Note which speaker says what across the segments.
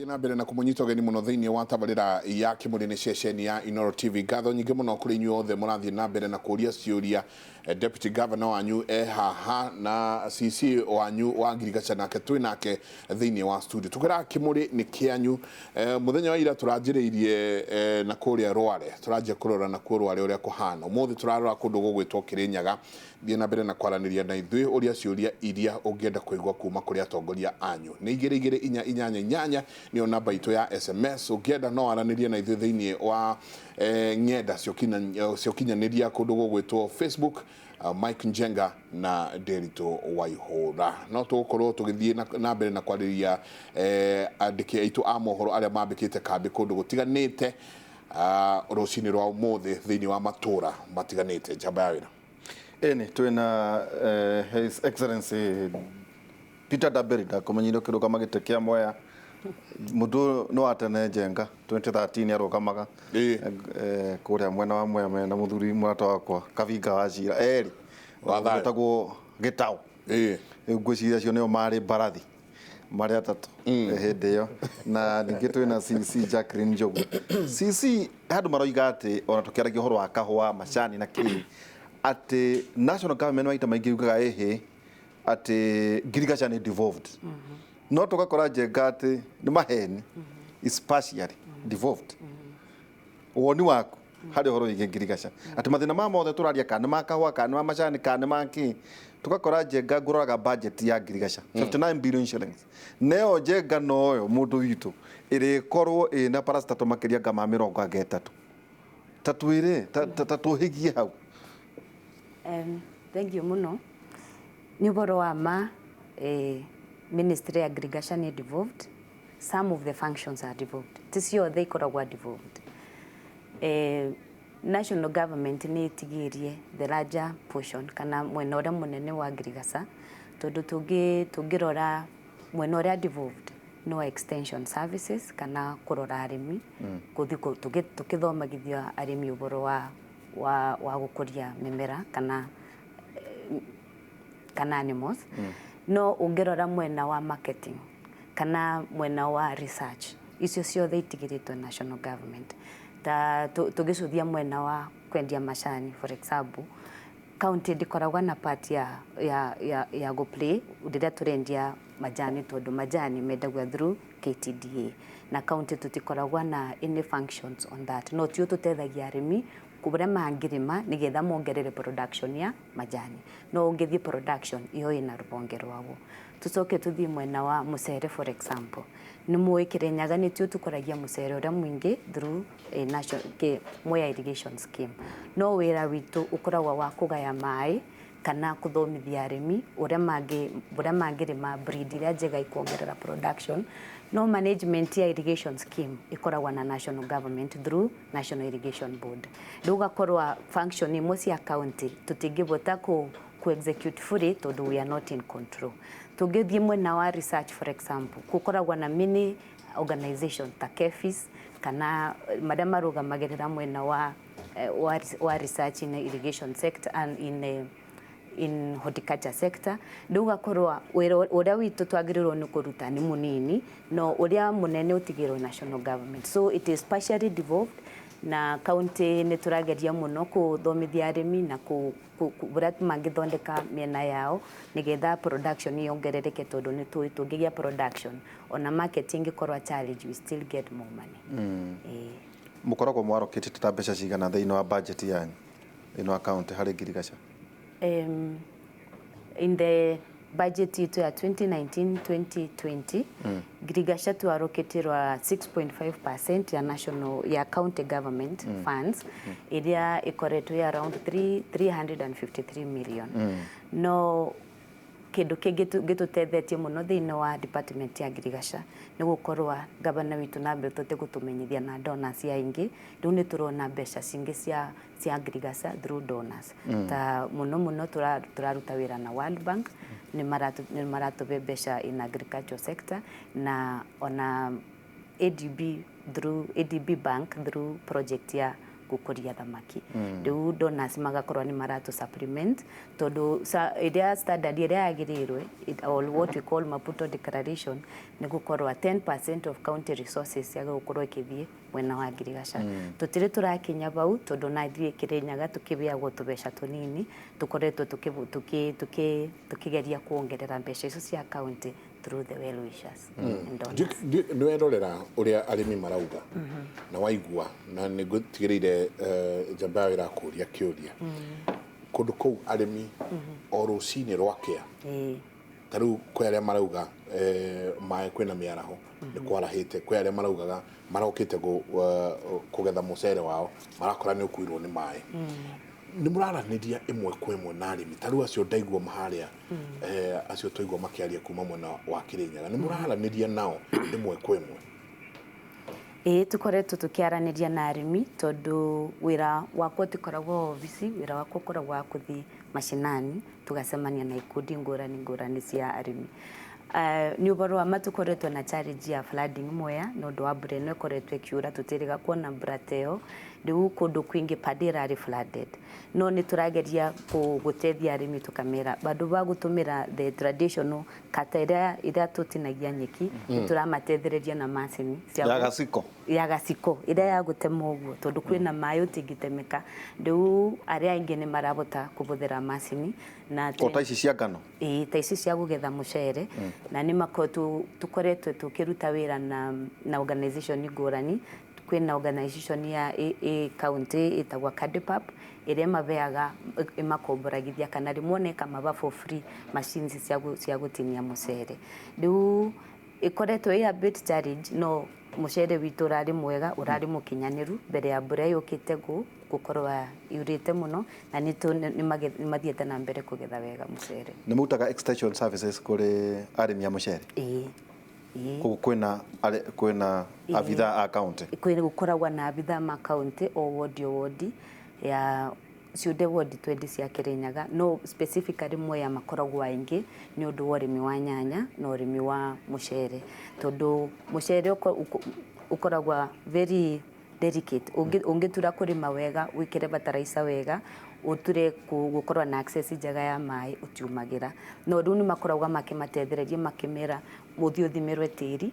Speaker 1: Tũrathiĩ na mbere na kũmũnyita ũgeni mũno thĩinĩ wa tabarĩra ya Kĩmũrĩ nĩ ceceni ya Inoro TV. Ngatho nyingĩ mũno kũrĩ inyuĩ othe mũrathiĩ na mbere na kũria ciũria. Deputy Governor wanyu e haha na CC wanyu wa Ngirigaca nake twĩ nake thĩinĩ wa studio. Tũkwĩraga Kĩmũrĩ nĩ kĩanyu. Mũthenya wa ira tũranjĩrĩirie na kũrĩa Rware. Tũranjia kũrora nakuo Rware ũrĩa kũhana. Ũmũthĩ tũrarora kũndũ gũgwĩtwo Kĩrĩnyaga. Thiĩ na mbere na kwaranĩria na ithuĩ ũria ciũria iria ũngĩenda kũigua kuma kũrĩ atongoria anyu. Nĩ igĩrĩ igĩrĩ inya inyanya inyanya nĩyo namba itũ ya SMS. Ũngĩenda no waranĩrie na ithuĩ thĩinĩ wa ng'enda cia ũkinyanĩria kũndũ gũgwĩtwo Facebook, Mike Njenga na Nderitu Waihũra. No tũgũkorwo tũgĩthiĩ na mbere na kwarĩria andĩki aitũ a mohoro arĩa mambĩkĩte kambĩ kũndũ gũtiganĩte rũcinĩ rwa ũmũthĩ thĩinĩ wa matũra matiganĩte. Njamba ya wĩra.
Speaker 2: Ĩni twĩna His Excellency Peter Ndambĩri, ndakũmenyire ũkĩrũgama gĩtĩ kĩa Mwea. Mũndũ nĩ wa tene Njenga 2013 arũgamaga kũrĩa mwena wa Mwea mena mũthuri mũrata wakwa Kabinga wa Cira erĩ wetagwo Gĩtaũ. Rĩu ngwĩciria acio nĩo marĩ mbarathi marĩ atatũ hĩndĩ ĩyo. Na ningĩ twĩna CC Jacqueline Njogu. CC handũ maroiga atĩ ona tũkĩaragia ũhoro wa kahũa, macani na kĩĩ, atĩ national government maita maingĩ yugaga ĩhĩ atĩ ngirigaca nĩ devolved, no tũgakora Njenga atĩ nĩ maheni, is partially devolved. Woni waku harĩ ũhoro wĩgiĩ ngirigaca, atĩ mathĩna ma mothe tũraria, kana nĩ ma kahũa, kana nĩ ma macani, kana nĩ ma kĩ, tũgakora Njenga, ngũroraga budget ya ngirigaca 59 billion shillings, neyo Njenga noyo mũndũ witũ ĩrĩkorwo ĩna parastatal makĩria nga ma mĩrongo anga ĩtatũ. Ta twĩre, ta tũhĩgie hau.
Speaker 3: Thank you mũno. Nĩ ũhoro wa ma, ministry ya ngirigaca nĩ devolved. Some of the functions are devolved, ti ciothe ikoragwo devolved. National government nĩ ĩtigĩrie the larger portion kana mwena ũrĩa mũnene wa ngirigaca, tondũ tũngĩrora mwena ũrĩa devolved nĩ wa extension services kana kũrora arĩmi, gũthiĩ tũkĩthomagithia arĩmi ũhoro wa gũkũria mĩmera kana animals. No ũngĩrora mwena wa marketing kana mwena wa research, icio ciothe itigĩrĩtwo national government. Ta tũngĩcuthia mwena wa kwendia macani, for example, county ndĩkoragwo na part ya go play rĩrĩa tũrendia majani, tondũ majani mendagio through KTDA na county tũtikoragwo na any functions on that. No tio tũteithagia arĩmi kũrĩa mangĩrĩma nĩgetha mongerere production ya majani, no ũngĩthiĩ production iyo ĩna rũhonge rwaguo. Tũcoke tũthiĩ mwena wa mũcere, for example, nĩ mũĩ Kĩrĩnyaga nĩtio tũkũragia mũcere ũrĩa mũingĩ through national Mwea irrigation scheme, no wĩra witũ ũkoragwo wa kũgaya maĩ kana kũthomithia arĩmi ũrĩa mangĩrĩma breed iria njega ikuongerera production. No management ya irrigation scheme ĩkoragwo na national government through National Irrigation Board. Rĩu ũgakorwo function imwe cia county tũtingĩbota ku execute fully tondũ we are not in control. Tũngĩthiĩ mwena wa research, for example, gũkoragwo na many organization ta KEPHIS kana marĩa marũgamagĩrĩra mwena wa research in irrigation sector and in horticulture sector. Rĩu ũgakorwo wĩra ũrĩa witũ twagĩrĩirwo nĩ kũruta nĩ mũnini, no ũrĩa mũnene ũtigĩrwo national government. So it is partially devolved, na county nĩ tũrageria mũno kũthomithia arĩmi na ũrĩa mangĩthondeka mĩena yao nĩgetha production yongerereke, tondũ nĩ tũĩ tũngĩgĩa production, ona market ĩngĩkorwo challenge, we still get more money.
Speaker 2: Mũkoragwo mwarokĩtĩte ta mbeca cigana thĩinĩ wa budget yanyu thĩinĩ wa county harĩ ngirigaca?
Speaker 3: In the budget yetu ya 2019-2020, ngirigaca twarokĩtirwa 6.5% ya national, ya county government funds, iria ikoretwo ya around 3, 353 million. No kĩndũ kĩngĩ gĩtũtethetie mũno thĩinĩ wa department ya ngirigaca nĩ gũkorwo gavana witũ na mbere gũtũmenyithia na donors aingĩ. Rĩu nĩ tũrona mbeca cingĩ cia ngirigaca through donors. Ta mũno mũno tũraruta wĩra na World Bank, nĩ maratũhe mbeca in agriculture sector, na ona ADB, through ADB Bank, through project ya Gukuria thamaki. Riu donors magakorwo ni maratu supplement tondu iria standard iria yagirirwe, or what we call Maputo Declaration, ni gukorwo 10% of county resources ya gukorwo ikithie mwena wa ngirigaca. Tutiri turakinya bau tondu na ithuĩ Kirinyaga tukibeagwo tubeca tunini. Tukoretwo tukigeria kuongerera mbeca icio cia county through the well wishers and donors.
Speaker 1: Nĩ werorera ũrĩa arĩmi marauga na waigua, na nĩ ngũtigĩrĩire njamba yao ĩrakũria kĩũria kũndũ kũu arĩmi o rũcinĩ rwakĩa. Ta rĩu kwĩ arĩa marauga maĩ kwĩna mĩaraho nĩ kwarahĩte, kwĩ arĩa maraugaga marokĩte kũgetha mũcere wao marakora nĩ ũkuirwo nĩ maĩ. Nĩ mũraranĩria ĩmwe kwa ĩmwe na arĩmi ta rĩu acio ndaigua maharĩa, acio twaigua makĩaria kuma mwena wa Kirinyaga, nĩ mũraranĩria nao ĩmwe kwa ĩmwe?
Speaker 3: Ĩĩ, tũkoretwo tũkĩaranĩria na arĩmi tondũ wĩra wakwa ũtikoragwo obici, wĩra wakwa ũkoragwo wa kũthiĩ macinani tũgacemania na ikundi ngũrani ngũrani cia arĩmi. Nĩ ũhoro wa ma tũkoretwo na challenge ya flooding Mwea nĩ ũndũ wa mbura ĩno ĩkoretwo ĩkiura. Tũtĩrĩga kuona mbura ta ĩyo. Rĩu kũndũ kwingĩ paddy ĩrarĩ flooded, no nĩ tũrageria gũteithia arĩmi tũkamera bandũ ba gũtũmĩra the traditional kata ĩrĩa tũtinagia nyeki, nĩ tũramateithĩrĩria na macini cia
Speaker 2: ya gaciko.
Speaker 3: Ya gaciko ĩrĩa ya gũtema ũguo tondũ kwĩna maĩ ũtingĩtemeka. Rĩu arĩa aingĩ nĩ marahota kũhũthĩra macini na
Speaker 2: o ta ici cia ngano.
Speaker 3: Ĩĩ, ta ici cia kũgetha mũcere. Na nĩ tũkoretwo tũkĩruta wĩra na organization ngũrani. Kwĩna organization ya ĩ county ĩtagwo Cadepap ĩrĩa ĩmabeaga, ĩmakomboragithia kana rĩmwe ona ĩkamaba for free machines cia gũtinia mũcere. Rĩu ĩkoretwo ĩ a bit challenge, no mũcere witũ ũrarĩ mwega, ũrarĩ mũkinyanĩru mbere ya mbura yũkĩte gũkorwo yurĩte mũno, na nĩ mathiĩte na mbere kũgetha wega mũcere.
Speaker 2: Nĩ mũrutaga extension services kũrĩ arĩmi a mũcere?
Speaker 3: Ĩĩ.
Speaker 2: Koguo kwĩna abithaa a county?
Speaker 3: Kwĩ gũkoragwo na abithaa ma county o wodi o wodi ya ciothe wodi 20 cia Kirinyaga, no specifically Mwea makoragwo aingĩ nĩ ũndũ wa ũrĩmi wa nyanya na ũrĩmi wa mũcere, tondũ mũcere ũkoragwo very delicate. Ũngĩtura kũrĩma wega, wĩkĩre fertilizer wega, ũture gũkorwo na access njega ya maĩ, ũtiumagĩra. No rĩu nĩ makoragwo makĩmateithĩrĩria makĩmera mũthiĩ ũthimĩrwe tĩri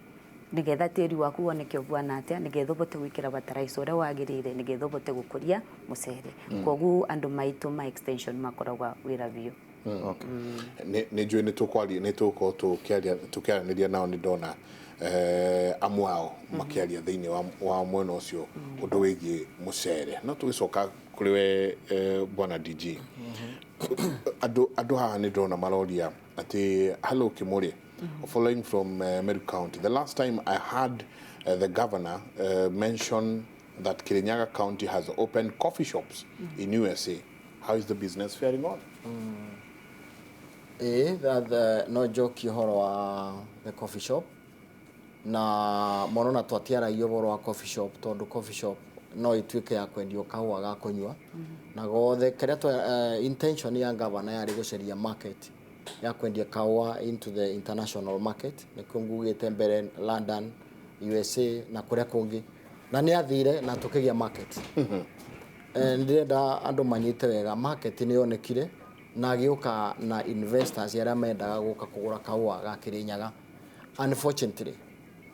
Speaker 3: nigetha tĩri waku woneke ũbuana atĩa, nigetha ũbote gwĩkĩra fertilizer ũrĩa wagĩrĩire, nigetha ũbote gũkũria mũcere. Koguo andũ maitũ ma extension makoragwo wĩra biũ.
Speaker 1: Nĩ njũĩ nĩ tũkwaria, nĩ tũgũkorwo tũkĩaranĩria nao. Nĩ ndona amwe ao makĩaria thĩinĩ wa mwena ũcio ũndũ wĩgiĩ mũcere. No tũgĩcoka kũrĩ we, bwana DG, andũ haha nĩ ndona maroria atĩ, "Hello Kimuri, following from Meru County. The last time I heard the governor mention that Kirinyaga County has opened coffee shops in USA. How is the business faring on?"
Speaker 4: Ĩĩ, no njokie ũhoro wa the coffee shop na mũno, na twatiaragia ũhoro wa coffee shop tondũ coffee shop no ĩtuĩke ya kwendio kahũa ga kũnyua na gothe kĩrĩa intention ya governor yarĩ gũcaria market ya kwendia kahũa into the international market. Nĩkĩo ngugĩte mbere London, USA na kũrĩa kũngĩ, na nĩ athire na tũkĩgĩa market. Ndĩrenda andũ manyite wega, market nĩ yonekire na agĩũka na investors arĩa mendaga gũka kũgũra kahũa ga Kĩrĩnyaga. Unfortunately,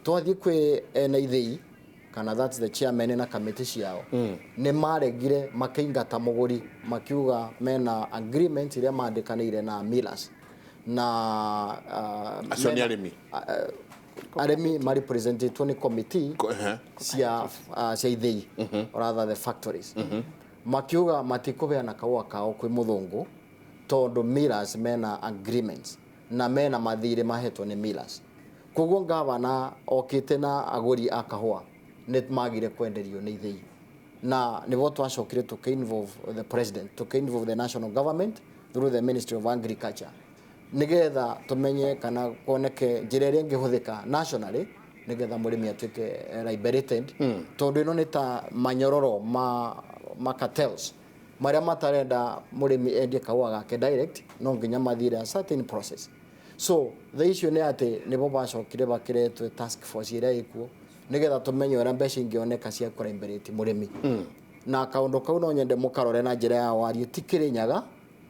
Speaker 4: twathiĩ kwĩ ene ithĩi kana that's the chairman na kamĩtĩ ciao, nĩ maregire, makĩingata mũgũri, makiuga mena agreement iria mandĩkanĩire na millers na
Speaker 1: Acio nĩ arĩmi?
Speaker 4: Arĩmi marepresentetwo nĩ committee cia ithĩi, or rather the factories. Makiuga matikũheana kahũa kao kwĩ mũthũngũ tondũ millers mena agreements na mena mathirĩ mahetwo nĩ millers. Koguo gavana okĩte na agũri a kahũa nĩ magire kwenderio nĩ ithĩi, na nĩbo twacokire tũkĩ involve the president, tũkĩ involve the national government through the Ministry of Agriculture, nigetha tumenye kana kuoneke njĩra ĩrĩa ĩngĩhũthĩka nationally nigetha mũrĩmi atuĩke liberated, tondũ ĩno nĩ ta manyororo ma cartels marĩa matarenda mũrĩmi endie kahũa gake direct, no nginya mathire a certain process. So the issue nĩ atĩ nĩbo bacokire bakiretwe task force ĩrĩa ĩkuo nigetha tumenye ũrĩa mbeca ingĩoneka cia kũ liberate mũrĩmi. Na kaundu kau no nyende mukarore na njira ya warie ti Kirinyaga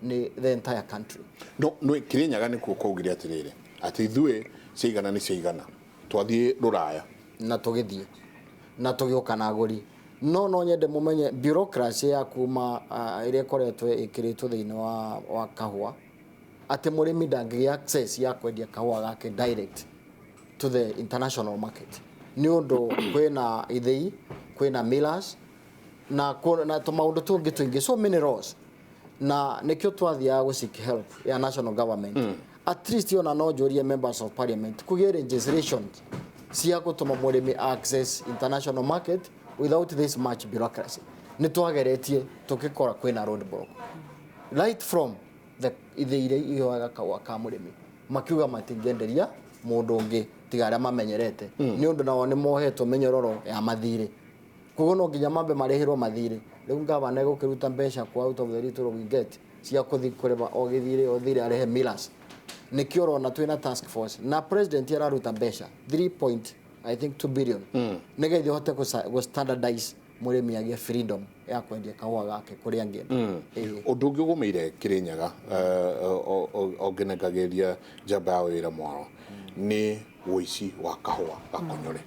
Speaker 4: ni the entire country.
Speaker 1: No no Kirinyaga nĩ kuo kwaugire atĩrĩrĩ atĩ ithuĩ ciigana nĩ ciigana twathiĩ rũraya
Speaker 4: na tũgĩthiĩ na tũgĩũka na agũri. No no nyende mumenye bureaucracy ya kuma ĩrĩa ĩkoretwo ĩkĩrĩtwo thĩinĩ wa kahũa atĩ mũrĩmi ndangĩgĩa access ya kwendia kahũa gake direct to the international market nĩ ũndũ kwĩna ithĩi, kwĩna millers na tũmaũndũ tũngĩ tũingĩ, so many laws, na nĩkĩo twathiaga gũ seek help ya national government. At least ona no njũrie members of parliament kũgĩe legislation cia gũtũma mũrĩmi access international market without this much bureaucracy. Nĩ twageretie tũgĩkora kwĩna roadblock right from the ithĩi iria ihoyaga kahũa ka mũrĩmi, makiuga matingĩenderia mũndũ ũngĩ tiga arĩa mamenyerete nĩ ũndũ nao nĩ mohetwo mĩnyororo ya mathirĩ, koguo no nginya mambe marĩhĩrwo mathirĩ. Rĩu ngavana egũkĩruta mbeca kwa out of the little we get cia kũthi kũrĩma o gĩthirĩ o thirĩ arĩhe millers. Nĩkĩo ũrona twĩna task force na president araruta mbeca 3 point I think 2 billion nĩgetha ũhote gũ standardize mũrĩmi agĩe freedom ya kwendia kahũa gake kũrĩa angĩenda.
Speaker 1: Ũndũ ũngĩ ũgũmĩire Kirinyaga ũngĩnengagĩria njamba ya wĩra mwaro nĩ ũici wa kahũa gakonyore.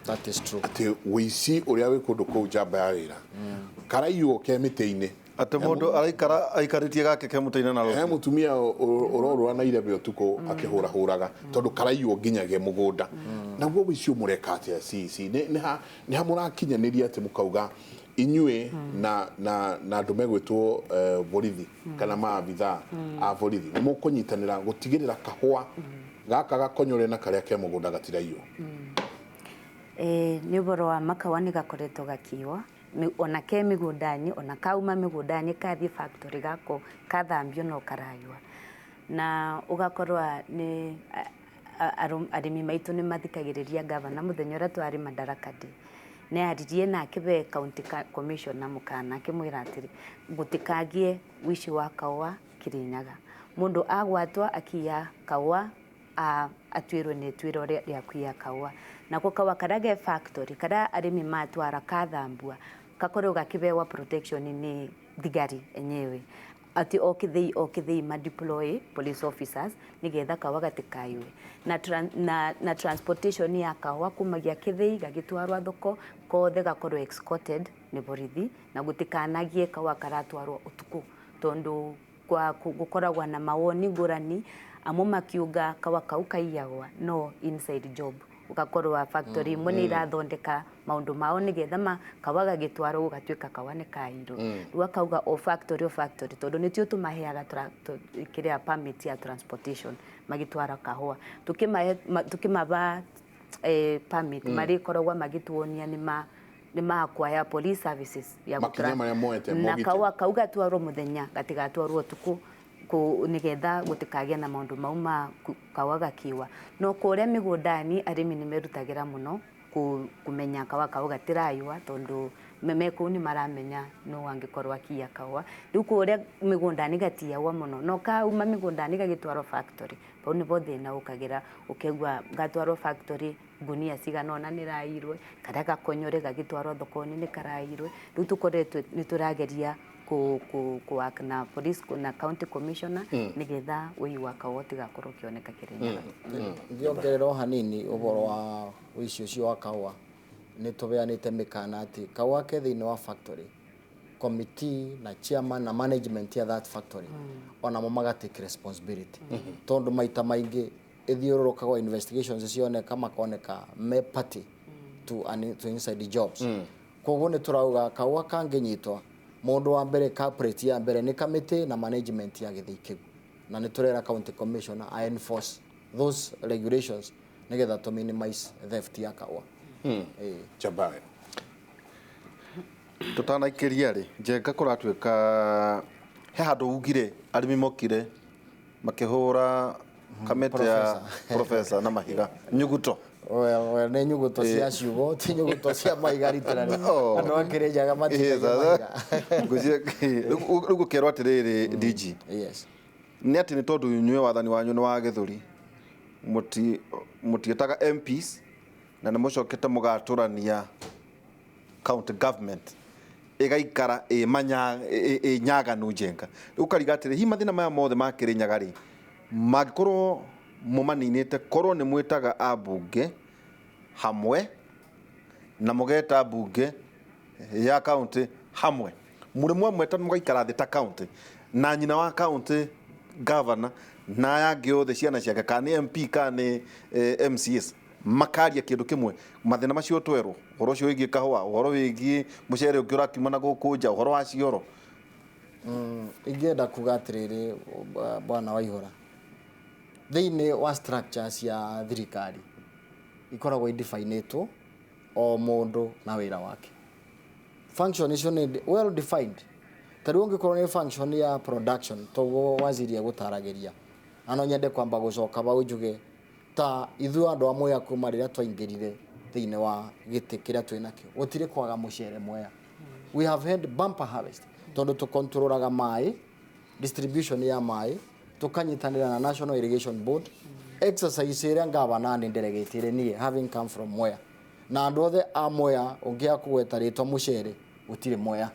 Speaker 4: That is true.
Speaker 1: Atĩ ũici ũrĩa wĩ kũndũ kũu njamba ya wĩra karaiywo ke mĩtĩ-inĩ
Speaker 2: atĩ mũndũ araikara aikarĩtie gake ke mũtĩ-inĩ na
Speaker 1: he mũtumia ũrorũra na irebe ũtukũ akĩhũrahũraga tondũ karaiywo nginyagia mũgũnda. Naguo ũici mũreka atĩa CEC? Nĩ ha mũrakinyanĩria atĩ mũkauga inyuĩ na andũ megwĩtwo borithi kana maabithaa a borithi nĩ mũkũnyitanĩra gũtigĩrĩra kahũa gaka gakonyore na karĩa ke mũgũnda gatiraiywo?
Speaker 3: Nĩ ũhoro wa makawa nĩ gakoretwo gakiwa ona ke mĩgũnda-inĩ ona kauma mĩgũnda-inĩ kathiĩ factory gako kathambio no karayua na ũgakorwo nĩ arĩmi maitũ nĩ mathikagĩrĩria gavana mũthenya ũrĩa twarĩ Madaraka Day nĩ aririe na akĩbe county commissioner mũkana akĩmwĩra atĩrĩ gũtikagie ũici wa kahũa Kirinyaga mũndũ agwatwa akiya kahũa atuĩrwo nĩ ituĩro rĩa kũiya kahũa nako kahũa karĩa ge factory karĩa arĩmi matwara kathambua gakorwo gakĩbewa protection nĩ thigari enyewe ati o kĩthĩi ma deploy police officers nigetha kahũa gatikaiwe na transportation ya kahũa kumagia kĩthĩi gagĩtwarwa thoko kothe gakorwo escorted nĩ borithi na gũtikanagie kahũa karatwarwo ũtukũ tondu kwa gukoragwa na mawoni ngũrani amwe makiuga kahũa kau kaiyagwa no inside job ugakorwa factory imwe nĩ irathondeka maundu mao nigetha kahũa gagĩtwarwo gũgatuĩka kahũa nĩ kairwo. Rĩu akauga o factory tondu nĩtio tũmaheaga kĩrĩa permit ya transportation magĩtwara kahũa tukĩmaba permit marĩkoragwo magĩtuonia nĩ ma acquire police services ya
Speaker 1: makinya marĩa moete
Speaker 3: na kahũa kau gatwarwo mũthenya gatigatwarwo ũtukũ nigetha gutikagia na maundu mau ma kahũa gakiwa. No kũrĩa mĩgũnda-inĩ arĩmi nĩ merutagĩra mũno kumenya kahũa kau gatirayua tondu me kũu nĩ maramenya no angĩkorwo akiya kahũa. Rĩu kũrĩa mĩgũnda-inĩ gatiyagwo mũno no kauma mĩgũnda-inĩ gagĩtwarwo factory bau nĩbo thĩna ũkagĩra ũkaigua gatwarwo factory ngunia cigana ũna nĩrairwe karĩa gakonyore gagĩtwarwo thoko-inĩ nĩ karairwe. Rĩu tũkoretwo nĩ tũrageria ku work na police na county commissioner nigetha ũi wa kahũa ũtigakorwo ũkĩoneka Kirinyaga.
Speaker 4: Ngĩongerera o hanini ũhoro wa ũici ũcio wa kahũa nĩ tũbeanĩte mĩkana atĩ kahũa ke thĩinĩ wa factory committee na chairman na management ya that factory onamo maga take responsibility tondu maita maingĩ ithiũrũrũkagwo investigations cioneka makoneka me party to inside jobs. Koguo nĩ tũrauga kahũa kangĩnyitwa mundu wa mbere culprit ya mbere ni committee na management ya gĩthĩi kĩu na nĩ tũrera county commissioner a enforce those regulations nigetha to minimize theft ya kahũa.
Speaker 1: Chabae
Speaker 2: tutanaikĩria rĩ Njenga kũratuĩka he handũ ugire arĩmi mokire makĩhũra kamĩtĩ ya professor na mahiga nyuguto.
Speaker 4: Well, nĩ nyuguto cia ciugo ti nyuguto cia mahiga literally. Andũ a Kirinyaga matikagia mahiga.
Speaker 2: Rĩu gũkerwo atĩrĩrĩ DG.
Speaker 4: Yes.
Speaker 2: Nĩ atĩ nĩ tondũ inyuĩ wathani wanyu nĩ wa gĩthũri mũtiĩtaga MPs na nĩ mũcokete mũgatũrania county government ĩgaikara ĩ nyaganu Njenga. Rĩu ũkariga atĩrĩ, hihi mathĩna maya mothe ma Kĩrĩnyaga rĩ, mangĩkorwo mũmaninĩte korwo nĩ mwĩtaga ambunge hamwe na mũgeta mbunge ya county hamwe, mũrĩ mwamweta mũgaikara thĩ ta county na nyina wa county governor na aya angĩ othe ciana ciake, kana nĩ MP kana nĩ MCAs, makaria kĩndũ kĩmwe, mathĩna macio twerwo, ũhoro ũcio wĩgiĩ kahũa, ũhoro wĩgiĩ mũcere ũngĩ ũrakiuma na gũkũ nja, ũhoro wa cioro.
Speaker 4: Ingĩenda kuga atĩrĩrĩ, bwana Waihũra, thĩinĩ wa structure cia thirikari ikoragwo idefinĩtwo o mũndũ na wĩra wake. Function icio nĩ well defined. Ta rĩu ũngĩkorwo nĩ function ya production, toguo waziri egũtaragĩria, na no nyende kwamba gũcoka bau njuge ta ithuĩ andũ a Mwea kuma rĩrĩa twaingĩrire thĩinĩ wa gĩtĩ kĩrĩa twĩ nakĩo, gũtirĩ kwaga mũcere Mwea. We have had bumper harvest tondũ tũkontrolaga maĩ, distribution ya maĩ, tũkanyitanĩra na National Irrigation Board. Exercise ĩrĩa ngavana nĩ nderegetire niĩ, having come from Mwea, na andũ othe a Mwea, ũngĩaga kũgweta rĩtwa mũcere gũtirĩ Mwea.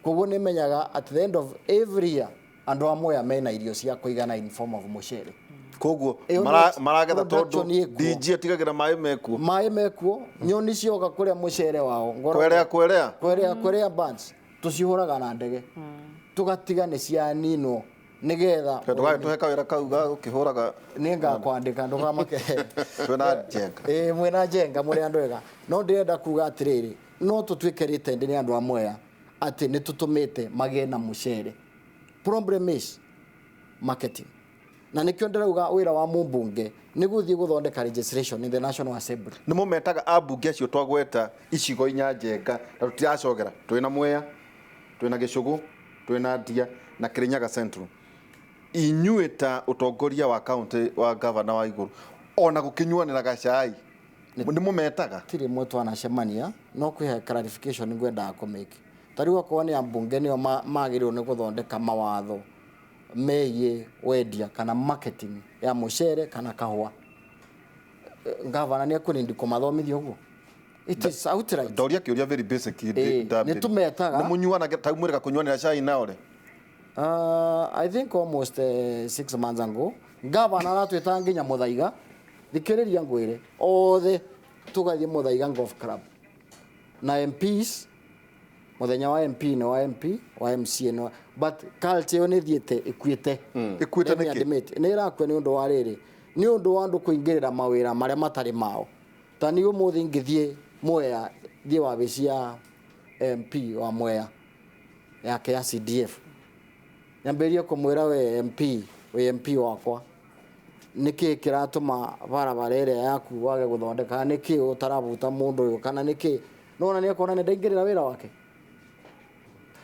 Speaker 4: Koguo nĩ menyaga at the end of every year andũ a Mwea mena irio cia kũigana in form of mũcere.
Speaker 2: Koguo
Speaker 4: Ĩyo nĩ
Speaker 2: maragetha tondũ
Speaker 4: production ĩkuo.
Speaker 2: DG atigagĩra maĩ mekuo.
Speaker 4: Maĩ mekuo, nyoni cioka kũrĩa mũcere wao
Speaker 2: kwerea kwerea.
Speaker 4: Kwerea kwerea, birds tũcihũraga na ndege, tũgatiga nĩ cianinwo nĩgetha
Speaker 2: Ndũgagĩtũhe kawĩra kau ga gũkĩhũraga.
Speaker 4: Nĩ ngakwandĩka, ndũkamake.
Speaker 2: Twĩna Njenga.
Speaker 4: Ĩĩ, mwĩna Njenga, mũrĩ andũ ega. No ndĩrenda kuga atĩrĩrĩ, no tũtuĩke rĩtende nĩ andũ a Mwea atĩ nĩ tũtũmĩte magĩe na mũcere. Problem is marketing, na nĩkĩo ndĩrauga wĩra wa mũmbunge nĩ gũthiĩ gũthondeka legislation in the National Assembly.
Speaker 2: Nĩ mũmetaga ambunge acio twagweta icigo inya, Njenga, na tũtiracogera, twĩna Mwea, twĩna Gĩcũgũ, twĩna Ndia na Kĩrĩnyaga Central. Inyuĩ ta ũtongoria wa county wa governor wa igũrũ, ona gũkĩnyuanĩra gacai nĩ mũmetaga?
Speaker 4: Tirĩ mwe twanacemania, no kwĩ clarification ngwendaga kũmĩke. Ta rĩu akorwo nĩ ambunge nĩo magĩrĩirwo nĩ gũthondeka mawatho megiĩ wendia kana marketing ya mũcere kana kahũa, ngavana nĩ ekũnindi kũmathomithia ũguo? It is outright.
Speaker 2: Ndoria kĩũria very basic.
Speaker 4: Ĩĩ, nĩ tũmetaga.
Speaker 2: Nĩ mũnyuanaga ta mwĩrĩga kũnyuanĩra cai nao rĩ?
Speaker 4: I think almost 6 months ago ngavana aratwĩtaga nginya Mũthaiga. Thikĩrĩria ngwĩre, othe tũgathiĩ Mũthaiga Golf Club na MPs. Mũthenya wa MP nĩ wa MP, wa MCA nĩ wa, but culture ĩyo nĩ ĩthiĩte ĩkuĩte.
Speaker 2: Ĩkuĩte
Speaker 4: Let me
Speaker 2: nĩkĩ?
Speaker 4: admit, nĩ ĩrakua nĩ ũndũ wa rĩrĩ, nĩ ũndũ wa andũ kũingĩrĩra mawĩra marĩa matarĩ mao. Ta niĩ ũmũthĩ ingĩthiĩ Mwea, thiĩ wabici ya MP wa Mwea yake ya CDF, nyambĩrĩrie kũmwĩra, "We MP, wĩ MP wakwa, nĩkĩ kĩratũma barabara ĩrĩa yaku wage gũthondeka? Kana nĩkĩ ũtarabuta mũndũ ũyũ? Kana nĩkĩ?" Nona nĩ ekuona nĩ ndaingĩrĩra wĩra wake.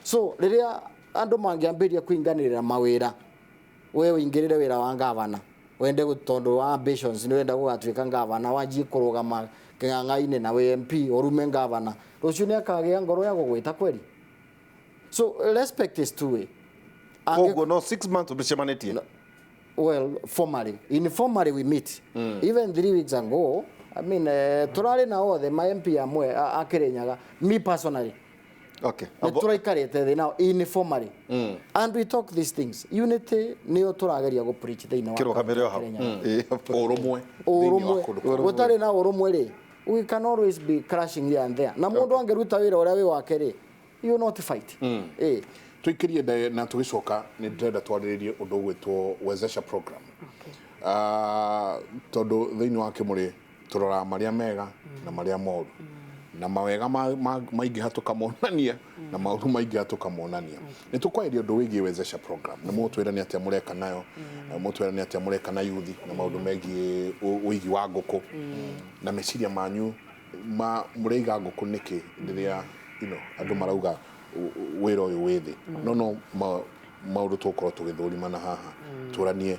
Speaker 4: So rĩrĩa andũ mangĩambĩrĩria kũinganĩrĩra mawĩra, we ũingĩrĩre wĩra wa ngavana, wende tondũ wa ambitions nĩ wenda gũgatuĩka ngavana, wanjie kũrũgama kĩng'ang'a-inĩ na wĩ MP, ũrume ngavana, rũciũ nĩ akagĩa ngoro ya gũgwĩta kweri? So respect is two way.
Speaker 2: Koguo no 6 months ũmĩcemanĩtie?
Speaker 4: Well, formally, informally we meet. Even 3 weeks ago, I mean, turarĩ na othe ma MP amwe a Kirinyaga, me personally. Nĩ tũraikarĩte thĩ now informally and we talk these things. Unity nĩyo tũrageria gũ preach thĩinĩ wa
Speaker 2: Kĩrũgamĩre o hau.
Speaker 4: Kirinyaga.
Speaker 1: Ũrũmwe thĩinĩ wa
Speaker 4: Ũrũmwe.
Speaker 1: kũndũ kũu.
Speaker 4: Gũtarĩ na ũrũmwe rĩ, we can always be crashing here and there, na mũndũ angĩruta wĩra ũrĩa wĩ wake rĩ, you will not fight. Eh.
Speaker 1: Tũikĩrie na tũgĩcoka nĩ ndĩrenda twarĩrĩrie ũndũ ũgwĩtwo Wezesha program. Tondũ thĩinĩ wa Kĩmũrĩ tũroraga marĩa mega na marĩa moru, na mawega maingĩha tũkamonania na maũru maingĩha tũkamonania. Nĩ tũkwarĩria ũndũ wĩgiĩ Wezesha program, na mũtwĩre nĩ atĩa mũreka nayo, na mũtwĩre nĩ atĩa mũreka na yuthi na maũndũ megiĩ ũigi wa ngũkũ na meciria manyu ma mũraiga ngũkũ nĩkĩ rĩrĩa andũ marauga wĩra ũyũ wĩ thĩ. No maũndũ tũgũkorwo tũgĩthũrimana haha, tũranie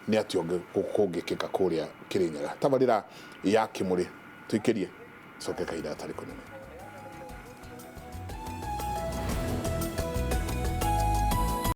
Speaker 1: nĩ atĩa kũngĩkĩka kũrĩa Kĩrĩnyaga. Tabarĩra ya Kĩmũrĩ tũikĩrie, coke kahinda gatarĩ kũnene.